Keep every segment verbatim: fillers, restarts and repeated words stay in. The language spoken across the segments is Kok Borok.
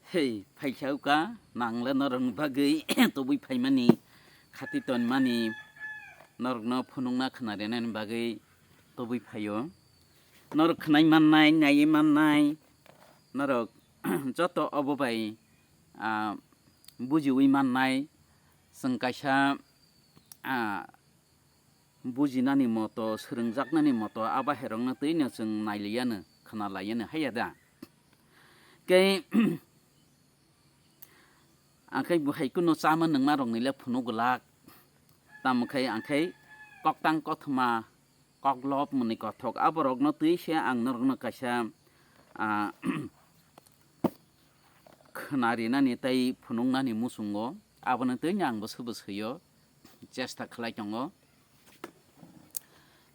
Hei, phaikha uka, nang le norokni bagwi tubui phaimani, khati tonmani, norokno phunukna khwna rinani bagwi tubui phaio. Norok khwnai mannai, naiwi mannai, norok joto obo bai, ah, bujiwi mannai, chwng kaisa, ah, bujinani moto, swrwngjaknani moto, a bahairokno twino chwng nailaiano, khwnalaiano, haiya da? Kei, angkhai bo hai kuno chama nungma rokni le phunuk glak. Tamo khai angkhai koktang kothoma, koklop mwnwi kothok, aborokno twi se ang norokno kaisa, ah, khwna rinani tei phunuknani muchungo, abono twino ang bwswk bwswio chesta khlai tongo.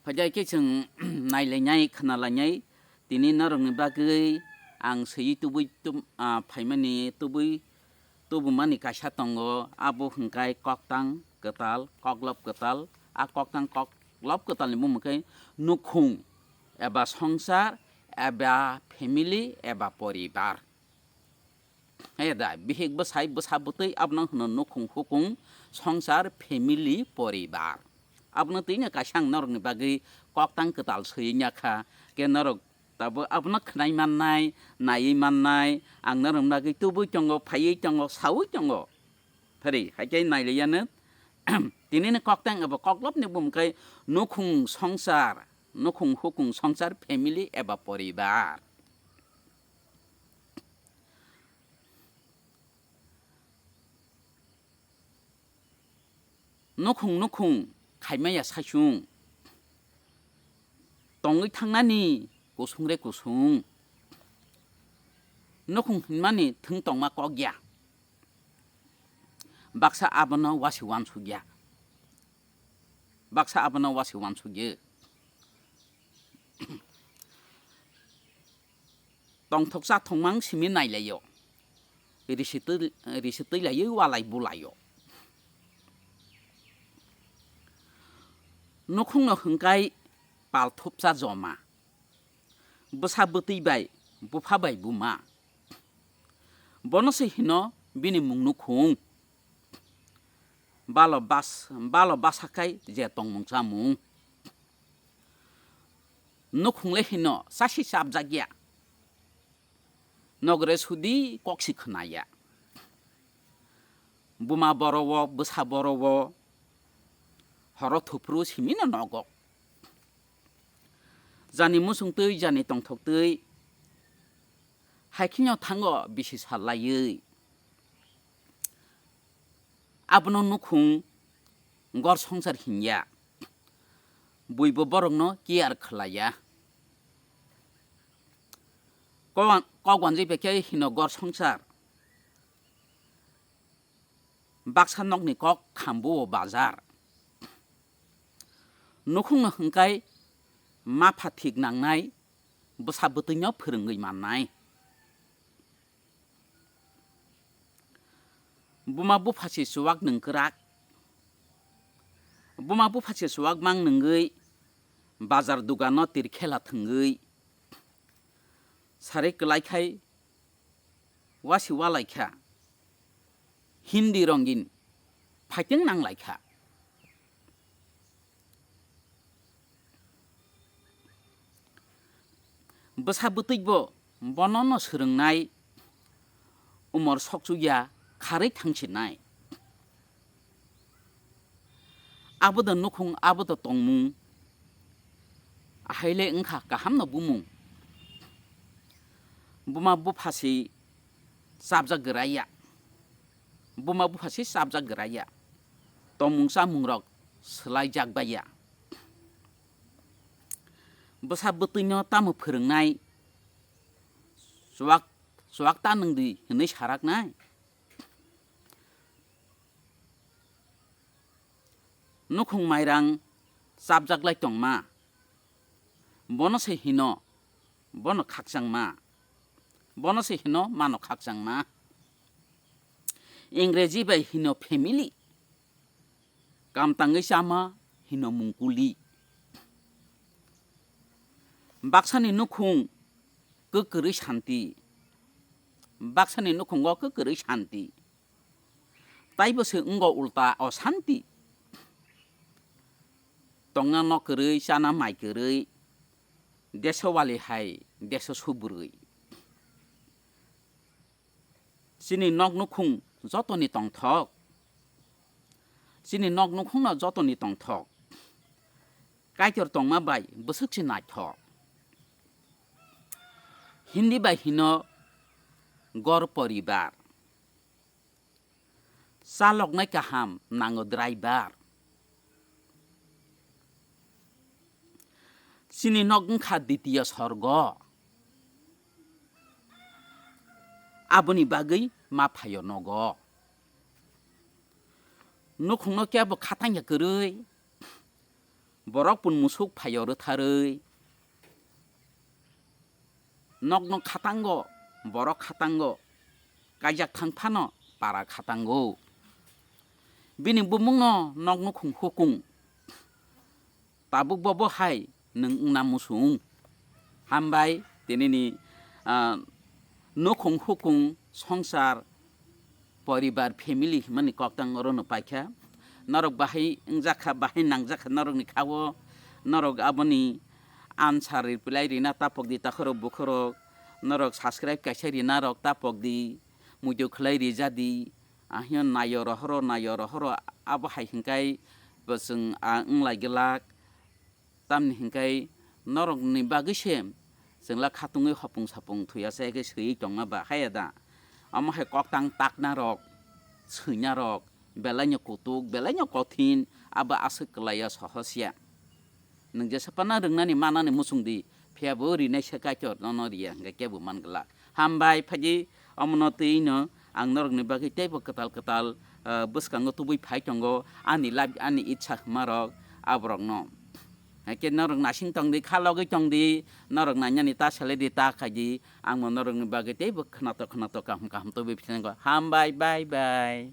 Phaikhe chwng nailainai, khwnalainai, tini norokni bagwi ang swiwi tubui tum-, ah, phaimani tubui tubumani kaisa tongo, abo hwnkhe koktang kwtal, koklop kwtal. A koktang koklop kwtalni bumung khe nukhung eba songsar eba family eba poribar. He da, bihik bwsai bwsa bwtwi abono hwno nukhung hukung songsar family poribar. Abono twino kaisa ang norokni bagwi koktang kwtal swiwi ya kha, khe norok tabuk abono khwnai mannai, naiwi mannai, ang norokni bagwi tubui tongo, phaiwi tongo, saui tongo. Phari, hai khe nailaiano, tinini koktang abo koklopni bumung khe nukhung songsar, nukhung hukung songsar, family eba poribar. Nukhung nukhung khaimaya saichung. Tongwi thangnani kusung re kusung. Nukhung hinmani thwng tongma kok ya. Baksa abono wasi wansuk ya. Baksa abono wasi wansuk ya. Tongthoksa thongmang simi nailaio. Risi twi, risi twi laiwi walai bulaio. Nukhungno hwnkhe palthupsa joma. Bwsa bwtwi bai, bupha bai buma. Bono se hino bini mung nukhung. Balo bas-, balo basa khai je tongmung chamung. Nukhung le hino sasi chapjak ya. Nogre sudi koksi khwnaya. Buma borowo, bwsa borowo, horo thuphuru simino nogo. Jani muchung twi, jani tongthok twi, hai kheno thango bisi sal laiwi. Abono nukhung gor songsar hinya. Buibo borokno care khlaiya. Kok, kok wanjwi bai khe hino gor songsar. Baksa nokni kok khambuo bazar. Nukhungno hwnkhe mapha thik nangnai, bwsa bwtwino phwrwngwi mannai. Buma bupha se chuwak nwng kwrak. Buma bupha se chuwak mang nwngwi bazar dugano tirkhela thwngwi. Sari kwlai khai wasi walai kha. Hindi rongin phaiteng nang lai kha. Bwsa bwtwi bo bono no swrwngnai, umor sokchukya kharwi thangsinai. Abo da nukhung, abo da tongmung, ahai le wngkha kaham no bumung. Buma bupha se chapjak gra ya. Buma bupha se chapjak gra ya. Tongmung chamung rok swlai jak bai ya. Bwsa bwtwi no tamo phwrwngnai, chuwak, chuwak ta nwng di hwnwi saraknai. Nukhung mairang chapjak lai tongma. Bono se hino, bono khakchangma. Bono se hino mano khakchangma. Ingreji bai hino family. Kam tangwi chama hino mungkuli. Baksani nukhung kwk kwrwi santi. baksani nukhungo kwkwrwi santi. Taibo se wngo ulta osanti. Tongna nok kwrwi, chana mai kwrwi, deso wali hai, deso subrwi. Chini nok nukhung jotoni tongthok. Chini nok nukhungno jotoni tongthok. Kaitor tongma bai bwswk se naithok. Hindi bai hino gor poribar. Chaloknai kaham nango driver. Chini nok wngkha ditiya sorgo. Aboni bagwi ma phaio nogo. Nukhungno kebo khatangya kwrwi. Borok pun musuk phaio rwtharwi. Nokno khatango, borok khatango, kaijak thang phano para khatango. Bini bumungno nok nukhung hukung. Tabuk bobo hai nwng wngna musung. Hambai tinini, ah, nukhung hukung songsar poribar, family himani koktang orono paikha. Norok bahai wngjakha, bahai nangjakha norokni khao. Norok aboni answer reply rina tapok di takhorok bukhorok. Norok subscribe kaisa rina rok tapok di. Muitu khlai rija di. Ahino nayo rohoro, nayo rohoro abo hai hingkai bo chwng, ah, wnglai glak. Tamni hingkai norokni bagwi se chwngla khatungwi hopung sapung thuya se khe swiwi tongma ba haya da. Omo hai koktang takna rok, swina rok, belai no kutuk, belai no kothin, abo aswk kwlaiya sohosya. Nwng jesa phano rwngnani manani muchung di, phiya bo rinai se Kaitor nono riya hingkhe kebo man glak. Hambai phaidi omono twi no ang norokni bagwi teibo kwtal kwtal, ah, bwskango tubui phai tongo, ani life, ani itsa hwnmarok aborokno. Hakhe norok nasing tongdi, khalogwi tongdi, norok nainani ta salai di, ta khai di, ang bo norokni bagwi teibo khwnatok khwnatok kaham kaham tubui phinango. Hambai, bye bye.